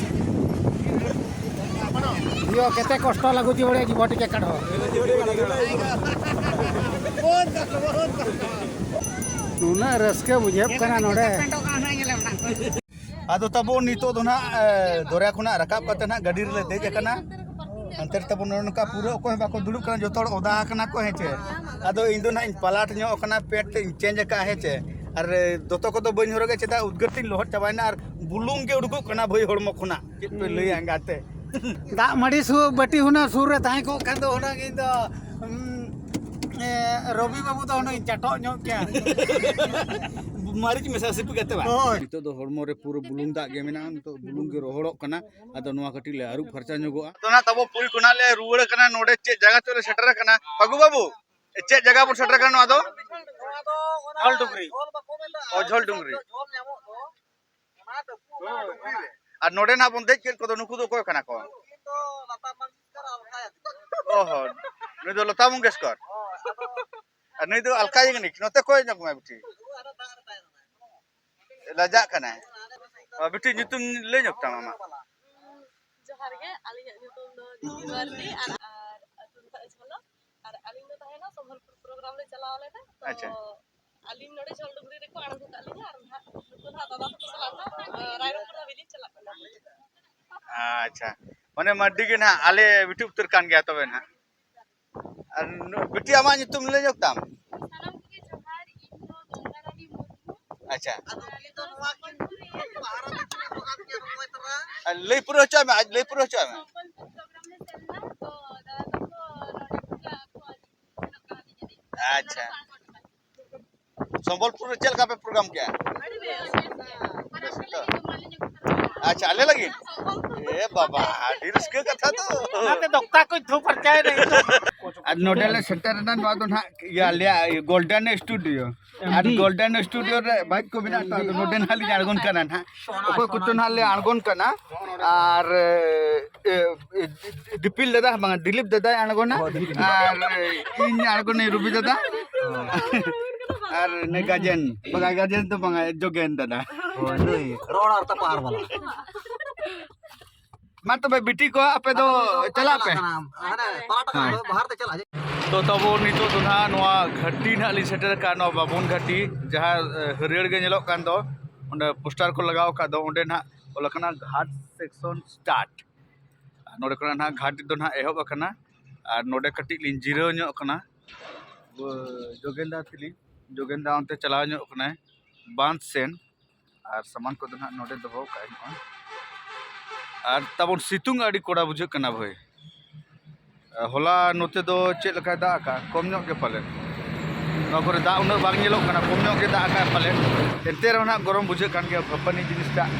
ᱤᱭᱳ, ᱠᱮᱛᱮ ᱠᱚᱥᱴᱚ ᱞᱟᱜᱩᱪᱤ ᱵᱚᱲᱮ, ᱡᱤᱵᱷ ᱦᱚᱴᱤ ᱠᱮ ᱠᱟᱰᱷᱚ᱾ ᱱᱩᱱᱟᱹᱜ ᱨᱟᱹᱥᱠᱟᱹ ᱵᱩᱡᱷᱟᱹᱜ ᱠᱟᱱᱟ ᱱᱚᱰᱮ᱾ ᱟᱫᱚ ᱛᱟᱵᱚ ᱱᱤᱛᱚᱜ ᱫᱚ ᱱᱟᱦᱟᱜ, ᱮ, ᱫᱚᱨᱭᱟ ᱠᱷᱚᱱᱟᱜ ᱨᱟᱠᱟᱵ ᱠᱟᱛᱮ ᱱᱟᱦᱟᱜ ᱜᱟᱹᱰᱤ ᱨᱮᱞᱮ ᱫᱮᱡ ᱟᱠᱟᱱᱟ᱾ ᱚᱱᱛᱮ ᱨᱮ ᱛᱟᱵᱚ ᱱᱚᱜᱼᱚ ᱱᱚᱝᱠᱟ ᱯᱩᱨᱟᱹ ᱚᱠᱚᱭ ᱦᱚᱸ ᱵᱟᱠᱚ ᱫᱩᱲᱩᱵ ᱠᱟᱱᱟ, ᱡᱚᱛᱚ ᱦᱚᱲ ᱚᱫᱟ ᱟᱠᱟᱱᱟ ᱠᱚ, ᱦᱮᱸ ᱪᱮ᱾ ᱟᱫᱚ ᱤᱧ ᱫᱚ ᱱᱟᱦᱟᱜ ᱤᱧ ᱯᱟᱞᱟᱴ ᱧᱚᱜ ᱟᱠᱟᱱᱟ, ᱯᱮᱱᱴ ᱛᱮ ᱤᱧ ᱪᱮᱧᱡᱽ ᱟᱠᱟᱫᱼᱟ, ᱦᱮᱸ ᱪᱮ᱾ ᱟᱨ, ᱮ, ᱫᱚᱛᱚ ᱠᱚᱫᱚ ᱵᱟᱹᱧ ᱦᱚᱨᱚᱜᱟ, ᱪᱮᱫᱟᱜ ᱩᱫᱽᱜᱟᱹᱨ ᱛᱤᱧ ᱞᱚᱦᱚᱫ ᱪᱟᱵᱟᱭᱮᱱᱟ ᱟᱨ ᱵᱩᱞᱩᱝ ᱜᱮ ᱩᱰᱩᱠᱚᱜ ᱠᱟᱱᱟ ᱵᱷᱟᱹᱭ ᱦᱚᱲᱢᱚ ᱠᱷᱚᱱᱟᱜ᱾ ᱪᱮᱫ ᱯᱮ ᱞᱟᱹᱭᱟ ᱮᱸᱜᱟᱛᱮ? ᱫᱟᱜ ᱢᱟᱹᱰᱤ ᱥᱩ-, ᱵᱟᱹᱴᱤ ᱦᱩᱱᱟᱹᱝ ᱥᱩᱨ ᱨᱮ ᱛᱟᱦᱮᱸ ᱠᱚᱜ ᱠᱷᱟᱱ ᱫᱚ ᱦᱩᱱᱟᱹᱝ ᱤᱧ ᱫᱚ, ᱩᱸ, ᱮ, ᱨᱚᱵᱤ ᱵᱟᱹᱵᱩ ᱫᱚ ᱦᱩᱱᱟᱹᱝ ᱤᱧ ᱪᱟᱴᱚᱜ ᱧᱚᱜ ᱠᱮᱭᱟ᱾ ᱢᱟᱹᱨᱤᱪ ᱢᱮᱥᱟ ᱥᱤᱯᱤ ᱠᱟᱛᱮ ᱵᱟᱝ? ᱦᱳᱭ᱾ ᱱᱤᱛᱚᱜ ᱫᱚ ᱦᱚᱲᱢᱚ ᱨᱮ ᱯᱩᱨᱟᱹ ᱵᱩᱞᱩᱝ ᱫᱟᱜ ᱜᱮ ᱢᱮᱱᱟᱜᱼᱟ, ᱱᱤᱛᱚᱜ ᱵᱩᱞᱩᱝ ᱜᱮ ᱨᱚᱦᱚᱲᱚᱜ ᱠᱟᱱᱟ᱾ ᱟᱫᱚ ᱱᱚᱣᱟ ᱠᱟᱹᱴᱤᱡ ᱞᱮ ᱟᱹᱨᱩᱵ ᱯᱷᱟᱨᱪᱟ ᱧᱚᱜᱚᱜᱼᱟ᱾ ᱟᱫᱚ ᱱᱟᱜ ᱛᱟᱵᱚ ᱯᱩᱨᱤ ᱠᱷᱚᱱᱟᱜ ᱞᱮ ᱨᱩᱣᱟᱹᱲ ᱠᱟᱱᱟ, ᱱᱚᱰᱮ ᱪᱮᱫ ᱡᱟᱭᱜᱟ ᱪᱚ ᱞᱮ ᱥᱮᱴᱮᱨ ᱠᱟᱱᱟ᱾ ᱯᱷᱟᱹᱜᱩ ᱵᱟᱹᱵᱩ, ᱪᱮᱫ ᱡᱟᱭᱜᱟ ᱵᱚᱱ ᱥᱮᱴᱮᱨ ᱠᱟᱱᱟ ᱱᱚᱣᱟ ᱫᱚ? ᱡᱷᱚᱞ ᱰᱩᱝᱨᱤ᱾ ᱚ, ᱡᱷᱚᱞ ᱰᱩᱝᱨᱤ᱾ ᱟᱨ ᱱᱚᱰᱮ ᱱᱟᱜ ᱵᱚᱱ ᱫᱮᱡ ᱠᱮᱫ ᱠᱚᱫᱚ, ᱱᱩᱠᱩ ᱫᱚ ᱚᱠᱚᱭ ᱠᱟᱱᱟ ᱠᱚ? ᱚ ᱦᱚᱸ, ᱱᱩᱭ ᱫᱚ ᱞᱚᱛᱟ ᱢᱚᱝᱜᱮᱥᱠᱚᱨ᱾ ᱟᱨ ᱱᱩᱭ ᱫᱚ ᱟᱞᱠᱟ ᱭᱟᱜᱽᱱᱤᱠ᱾ ᱱᱚᱛᱮ ᱠᱚᱭ ᱧᱚᱜ ᱢᱮ ᱵᱤᱴᱤ᱾ ᱞᱟᱡᱟᱜ ᱠᱟᱱᱟᱭ᱾ ᱚ, ᱵᱤᱴᱤ, ᱧᱩᱛᱩᱢ ᱞᱟᱹᱭ ᱧᱚᱜ ᱛᱟᱢ ᱟᱢᱟᱜ᱾ ᱡᱚᱦᱟᱨ ᱜᱮ, ᱟᱹᱞᱤᱧᱟᱜ ᱧᱩᱛᱩᱢ ᱫᱚ ᱡᱤᱛᱤ ᱢᱟᱨᱰᱤ ᱟᱨ, ᱟᱨ ᱟᱹᱛᱩ ᱫᱚ ᱱᱟᱜ ᱡᱷᱚᱞᱚᱠ᱾ ᱟᱨ ᱟᱹᱞᱤᱧ ᱫᱚ ᱛᱟᱦᱮᱱᱟ ᱥᱚᱢᱵᱚᱞᱯᱩᱨ ᱯᱨᱳᱜᱨᱟᱢ ᱞᱮ ᱪᱟᱞᱟᱣ ᱞᱮᱱᱟ, ᱛᱚ ᱟᱪᱪᱷᱟ᱾ ᱟᱹᱞᱤᱧ ᱱᱚᱰᱮ ᱡᱷᱚᱞ ᱰᱩᱝᱨᱤ ᱨᱮᱠᱚ ᱟᱬᱜᱚ ᱠᱟᱜ ᱞᱤᱧᱟ ᱟᱨ ᱱᱟᱦᱟᱜ ᱱᱩᱠᱩ ᱱᱟᱦᱟᱜ ᱫᱟᱫᱟ ᱛᱟᱠᱚ ᱥᱟᱞᱟᱜ ᱱᱟᱦᱟᱜ, ᱟᱸ, ᱨᱟᱭᱨᱚᱝᱯᱩᱨ ᱫᱷᱟᱹᱵᱤᱡ ᱞᱤᱧ ᱪᱟᱞᱟᱜ ᱠᱟᱱᱟ᱾ ᱟᱪᱪᱷᱟ, ᱢᱟᱱᱮ ᱢᱟᱹᱨᱰᱤ ᱜᱮ ᱱᱟᱦᱟᱜ ᱟᱞᱮ ᱵᱤᱴᱤ ᱩᱛᱟᱹᱨ ᱠᱟᱱ ᱜᱮᱭᱟ ᱛᱚᱵᱮ ᱱᱟᱦᱟᱜ᱾ ᱟᱨ ᱱᱩ-, ᱵᱤᱴᱤ, ᱟᱢᱟᱜ ᱧᱩᱛᱩᱢ ᱞᱟᱹᱭ ᱧᱚᱜ ᱛᱟᱢ? ᱥᱟᱱᱟᱢ ᱠᱚᱜᱮ ᱡᱚᱦᱟᱨ, ᱤᱧ ᱫᱚ ᱜᱚᱝᱜᱟ ᱨᱟᱱᱤ ᱢᱩᱨᱢᱩ᱾ ᱟᱪᱪᱷᱟ᱾ ᱟᱨ ᱱᱚᱣᱟ ᱠᱤᱱ ᱟᱨ ᱞᱟᱹᱭ ᱯᱩᱨᱟᱹᱣ ᱦᱚᱪᱚᱭ ᱢᱮ, ᱟᱡ ᱞᱟᱹᱭ ᱯᱩᱨᱟᱹᱣ ᱦᱚᱪᱚᱭ ᱢᱮ᱾ ᱥᱚᱢᱵᱚᱞᱯᱩᱨ ᱯᱨᱳᱜᱨᱟᱢ ᱞᱮ ᱥᱮᱱ ᱞᱮᱱᱟ, ᱛᱚ ᱫᱟᱫᱟ ᱛᱟᱠᱚ ᱱᱚᱰᱮ ᱠᱷᱚᱱᱟᱜ ᱟᱠᱚ ᱟᱹᱰᱤ ᱥᱮᱱᱚᱜ ᱠᱟᱱᱟ, ᱟᱹᱰᱤ ᱡᱩᱫᱤ ᱟᱪᱪᱷᱟ᱾ ᱥᱚᱢᱵᱚᱞᱯᱩᱨ ᱨᱮ ᱪᱮᱫ ᱞᱮᱠᱟ ᱯᱮ ᱯᱨᱳᱜᱨᱟᱢ ᱠᱮᱜᱼᱟ? ᱟᱹᱰᱤ ᱵᱮᱥ, ᱵᱮᱥ ᱜᱮ᱾ ᱟᱪᱪᱷᱟ, ᱟᱞᱮ ᱞᱟᱹᱜᱤᱫ? ᱥᱚᱢᱵᱚᱞᱯᱩᱨ ᱮ ᱵᱟᱵᱟ, ᱟᱹᱰᱤ ᱨᱟᱹᱥᱠᱟᱹ ᱠᱟᱛᱷᱟ ᱫᱚ᱾ ᱚᱱᱟᱛᱮ ᱫᱚᱠᱛᱟ ᱠᱚᱧ ᱛᱷᱩ ᱯᱷᱟᱨᱪᱟᱭᱮᱱᱟ ᱤᱧ ᱫᱚ᱾ ᱟᱨ ᱱᱚᱰᱮ ᱞᱮ ᱥᱮᱴᱮᱨ ᱮᱱᱟ, ᱱᱚᱣᱟ ᱫᱚ ᱱᱟᱦᱟᱜ ᱤᱭᱟᱹ ᱟᱞᱮᱭᱟᱜ ᱜᱳᱞᱰᱮᱱ ᱥᱴᱩᱰᱤᱭᱳ᱾ ᱟᱨ ᱮᱢ ᱰᱤ᱾ ᱜᱳᱞᱰᱮᱱ ᱥᱴᱩᱰᱤᱭᱳ ᱨᱮ ᱵᱟᱭᱤᱠ ᱠᱚ ᱢᱮᱱᱟᱜ ᱛᱟᱞᱮ, ᱱᱚᱰᱮ ᱱᱟᱦᱟᱜ ᱞᱤᱧ ᱟᱬᱜᱚᱱ ᱠᱟᱱᱟ ᱱᱟᱦᱟᱜ᱾ ᱚᱠᱚᱭ ᱠᱚᱪᱚ ᱱᱟᱦᱟᱜ ᱞᱮ ᱟᱬᱜᱚᱱ ᱠᱟᱱᱟ᱾ ᱟᱨ ᱮ, ᱮ, ᱫᱤᱯᱤᱞ ᱫᱟᱫᱟ, ᱵᱟᱝᱟ, ᱫᱤᱞᱤᱯ ᱫᱟᱫᱟᱭ ᱟᱬᱜᱚᱱᱟ᱾ ᱟᱨ ᱤᱧ ᱟᱬᱜᱚᱱᱟᱹᱧ, ᱨᱩᱵᱤ ᱫᱟᱫᱟ᱾ ᱟᱨ ᱱᱩᱭ ᱜᱟᱡᱮᱱ, ᱵᱟᱝᱟ, ᱜᱟᱡᱮᱱ ᱫᱚ ᱵᱟᱝᱟ, ᱡᱳᱜᱮᱱ ᱫᱟᱫᱟ᱾ ᱦᱳᱭ, ᱱᱩᱭ ᱨᱚᱲ ᱟᱨ ᱛᱟᱯᱟᱦᱟᱨ ᱵᱟᱞᱟ᱾ ᱢᱟ ᱛᱚᱵᱮ ᱵᱤᱴᱤ ᱠᱚ, ᱟᱯᱮ ᱫᱚ ᱪᱟᱞᱟᱜ ᱯᱮ᱾ ᱦᱟᱱᱮ ᱯᱟᱲᱟ ᱴᱟᱠᱟ ᱦᱮᱸ᱾ ᱵᱟᱦᱟᱨ ᱛᱮ ᱪᱟᱞᱟᱜ᱾ ᱛᱚ ᱛᱟᱵᱚ ᱱᱤᱛᱚᱜ ᱫᱚ ᱱᱟᱦᱟᱜ ᱱᱚᱣᱟ ᱜᱷᱟᱹᱴᱤ ᱱᱟᱦᱟᱜ ᱞᱤᱧ ᱥᱮᱴᱮᱨ ᱟᱠᱟᱫ, ᱱᱚᱣᱟ ᱵᱟᱵᱚᱱ ᱜᱷᱟᱹᱴᱤ, ᱡᱟᱦᱟᱸ, ᱮ, ᱦᱟᱹᱨᱭᱟᱹᱲ ᱜᱮ ᱧᱮᱞᱚᱜ ᱠᱟᱱ ᱫᱚ, ᱚᱸᱰᱮ ᱯᱳᱥᱴᱟᱨ ᱠᱚ ᱞᱟᱜᱟᱣ ᱟᱠᱟᱫ ᱫᱚ, ᱚᱸᱰᱮ ᱱᱟᱦᱟᱜ ᱚᱞ ᱟᱠᱟᱱᱟ ᱜᱷᱟᱴ ᱥᱮᱠᱥᱚᱱ ᱥᱴᱟᱨᱴ᱾ ᱟᱨ ᱱᱚᱰᱮ ᱠᱷᱚᱱᱟᱜ ᱱᱟᱦᱟᱜ ᱜᱷᱟᱴ ᱫᱚ ᱱᱟᱦᱟᱜ ᱮᱦᱚᱵ ᱟᱠᱟᱱᱟ᱾ ᱟᱨ ᱱᱚᱰᱮ ᱠᱟᱹᱴᱤᱡ ᱞᱤᱧ ᱡᱤᱨᱟᱹᱣ ᱧᱚᱜ ᱠᱟᱱᱟ᱾ ᱡᱳᱜᱮᱱᱫᱟ ᱛᱤᱞᱤ, ᱡᱳᱜᱮᱱᱫᱟ ᱚᱱᱛᱮ ᱪᱟᱞᱟᱣ ᱧᱚᱜ ᱠᱟᱱᱟᱭ ᱵᱟᱸᱫᱷ ᱥᱮᱱ᱾ ᱟᱨ ᱥᱟᱢᱟᱱ ᱠᱚᱫᱚ ᱱᱟᱦᱟᱜ ᱱᱚᱰᱮ ᱫᱚᱦᱚ ᱠᱟᱜᱼᱟᱭ ᱱᱚᱜᱼᱚᱭ᱾ ᱟᱨ ᱛᱟᱵᱚᱱ ᱥᱤᱛᱩᱝ ᱟᱹᱰᱤ ᱠᱚᱲᱟ ᱵᱩᱡᱷᱟᱹᱜ ᱠᱟᱱᱟ ᱵᱷᱟᱹᱭ᱾ ᱦᱚᱞᱟ ᱱᱚᱛᱮ ᱫᱚ ᱪᱮᱫ ᱞᱮᱠᱟᱭ ᱫᱟᱜ ᱟᱠᱟᱫ, ᱠᱚᱢ ᱧᱚᱜ ᱜᱮ ᱯᱟᱞᱮᱱ᱾ ᱱᱚᱣᱟ ᱠᱚᱨᱮ ᱫᱟᱜ ᱩᱱᱟᱹᱜ ᱵᱟᱝ ᱧᱮᱞᱚᱜ ᱠᱟᱱᱟ, ᱠᱚᱢ ᱧᱚᱜ ᱜᱮ ᱫᱟᱜ ᱟᱠᱟᱫ ᱯᱟᱞᱮᱱ᱾ ᱮᱱᱛᱮ ᱨᱮᱦᱚᱸ ᱱᱟᱦᱟᱜ ᱜᱚᱨᱚᱢ ᱵᱩᱡᱷᱟᱹᱜ ᱠᱟᱱ ᱜᱮᱭᱟ, ᱵᱷᱟᱯᱟᱱᱤ ᱡᱤᱱᱤᱥᱴᱟᱜ᱾